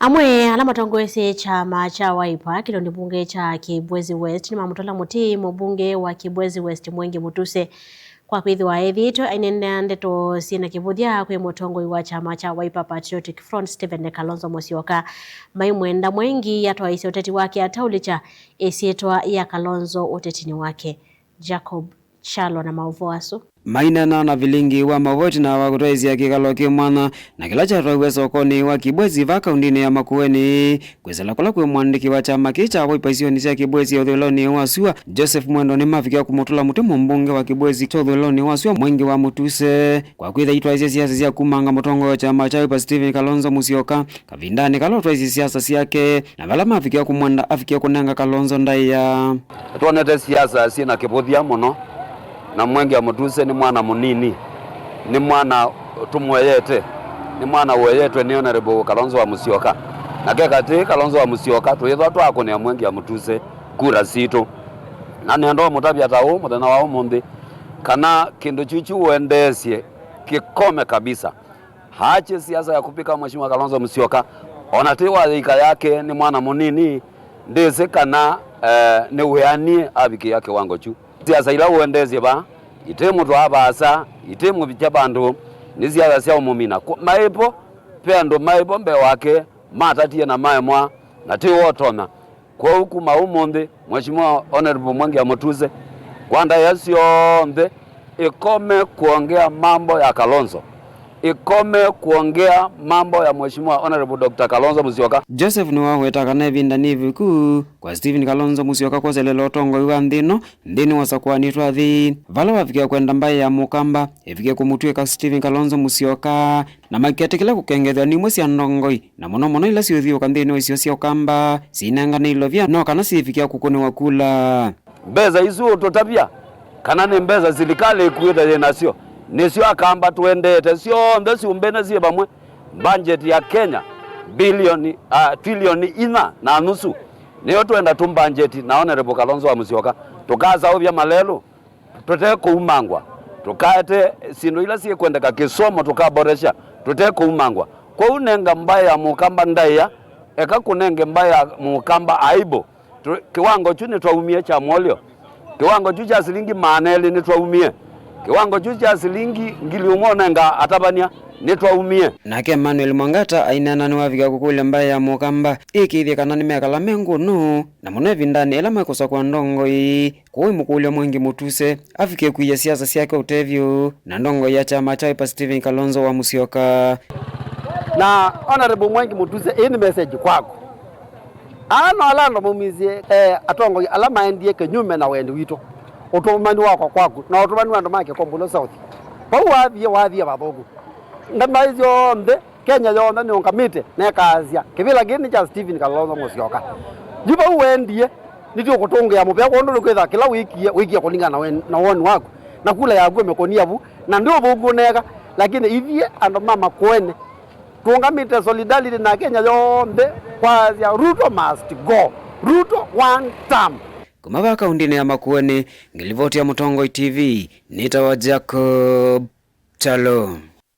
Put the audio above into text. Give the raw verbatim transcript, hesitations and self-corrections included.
Amwe ala matongoesye kyama kya Wiper kĩlunĩ mbunge kya Kibwezi West nĩmamũtũla mũtĩ mũmbunge wa Kibwezi West Mwengi Mutuse kwa kwĩthĩwa ethĩĩtwe aineenea ndeto syĩ na kĩvũthya kwĩ mũtongoi wa kyama kya Wiper Patriotic Front Stephen Kalonzo Musyoka, maimwenda Mwengi atwaĩĩsye ũteti wake ataũlĩkya ĩsyĩtwa ya Kalonzo ũtetinĩ wake. Jacob Kyalo na maũvoo asu. Maineena na vilingi wa maũvoo ĩtina wa kũtwaĩĩsya kĩkalo kĩ mwanya na kĩla kyatwaiwe sokonĩ wa Kibwezi va kaũntĩnĩ ya Makueni, kwĩsĩla kũla kwĩ mũandĩki wa kyama kĩĩ kya Wiper isionĩ sya Kibwezi ũthũĩlonĩ wa sua, Joseph Mwendwa, nĩmavikie kũmũtũla mũtĩ mũmbunge wa Kibwezi kya ũthũĩlonĩ wa sua Mwengi wa Mutuse kwa kwĩthĩa aitwaĩĩsye siasa sya kumanga mũtongoi wa kyama kya Wiper Stephen Kalonzo Musyoka kavindanĩ kala ũtwaĩĩsye siasa syake, na vala mavikie kũmwenda avikie kũnenga Kalonzo ndaĩa. Twonete siasa syĩ na kĩvũthya mũno, na Mwengi wa Mutuse nĩ mwana mũnini, nĩ mwana tũmũeyete, nĩ mwana ũeyetwe nĩ Honorable Kalonzo wa Musyoka. Na ke katĩ Kalonzo wa Musyoka, tũyĩthwa twakũnĩa Mwengi wa Mutuse kura sitũ. Na nĩenda ũmũtavya ta ũũ mũthenya wa ũmũnthĩ, kana kĩndũ kyu kyu ũendeesye kĩkome kabisa. Aache siasa ya kupika Mheshimiwa Kalonzo Musyoka. Ona ti wa yika yake, nĩ mwana mũnini, ndĩsĩ kana, eh, nĩ wĩanie avikĩa kĩwango kyu. Siasa ila ũendeesye va, itĩ mũtwaa vaasa, itĩ mũvikya vandũ, nĩ siasa sya ũmũmina. Ku-, maĩvo, ve andũ maĩvo mbee wake matatie na maemwa, na ti wotonya. Kwoou kuma ũmũnthĩ, Mheshimiwa Honorable Mwengi wa Mutuse, kwa ndaĩa syonthe, ikome kuongea mambo ya Kalonzo, ikome kuongea mambo ya Mheshimiwa Honorable Doctor Kalonzo Musyoka. Joseph nĩwaweta kana ĩvinda nĩ ĩviku kwa Stephen Kalonzo Musyoka kwoselela ũtongoi wa nthĩ ĩno nthĩnĩ wa ũsakũani twa athei, vala wavikie kwenda mbaĩ ya Mũkamba ĩvike kũmũtw'ĩka Stephen Kalonzo Musyoka, na maketĩkĩla kũkengethw'a nĩ imwe sya ndongoi, na mũno mũno ila siũthiũũka nthĩnĩ wa isio sya Ũkamba, sinengane ilovya no kana syĩvikĩa kũkũnĩwa kula. Mbesa isu ũtũtavya kana nĩ mbesa silikalĩ ĩkuĩte yĩ nasyo, nĩsyo Akamba tũendete syonthe syũmbene syĩ vamwe. Mbanjeti ya Kenya bilioni, ah, trilioni inya na nusu, nĩyo twenda tũmbanjeti na Honorable Kalonzo wa Musyoka. Tũkasaũvya malelũ tũte kũumangwa, tũkaete syĩndũ ila syĩkwendeka kĩsomo tũkaboresha tũte kũumangwa. Kwoou nenga mbaĩ ya Mũkamba ndaĩa, eka kũnenge mbaĩ ya Mũkamba aibu. Tũ-, kĩwango kyu nĩtwaumie kya mwolyo. Kĩwango kyu kya silingi maana elĩ nĩtwaumie. Kĩwango kyu kya silingi ngili ũmwe ũnenga atavany'a nĩtwaumie. Nake Emmanuel Mwangata aineena nĩwavika kũkũlya mbaĩ ya Mũkamba ĩkĩĩthye kana nĩmekala me ngũnũ, na mũno ĩvindanĩ ĩla mekũsakũa ndongoi. Kwoou imũkũlya Mwengi Mutuse avikie kũia siasa syake ũtethyo na ndongoi ya kyama kya Wiper Stephen Kalonzo wa Musyoka. Na Honorable Mwengi Mutuse, ĩĩ nĩ message kwaku. Aa no ala andũ maumisye, eh, atongoi ala maendie kĩnyume na wendi witũ, ũtũmani wakwa kwaku na ũtũmani wa andũ ma Kĩkombũlo South. Vau wathie, wathie vathũku. Ngambaĩ syonthe Kenya yonthe nĩũngamĩte na ĩkaasya, kĩvĩla kĩĩ nĩ kya Stephen Kalonzo Musyoka. Yu vau wendie, nĩtũkũtũngĩa mũvea kwondũ nĩkwĩthĩwa kĩla wĩkie, wĩkie kũlingana na wen-, na woni waku, na kula yaku ĩmĩkũnia vu, na ndĩ ũthũku ũneeka. Lakini ithyĩ andũ ma Makueni tũũngamĩte solidarity na Kenya yonthe kwasya, Ruto must go, Ruto one term. Kuma va kaũntĩnĩ ya Makueni, ngĩlivoti ya Mũtongoi T V, nĩtawa Jacob Kyalo.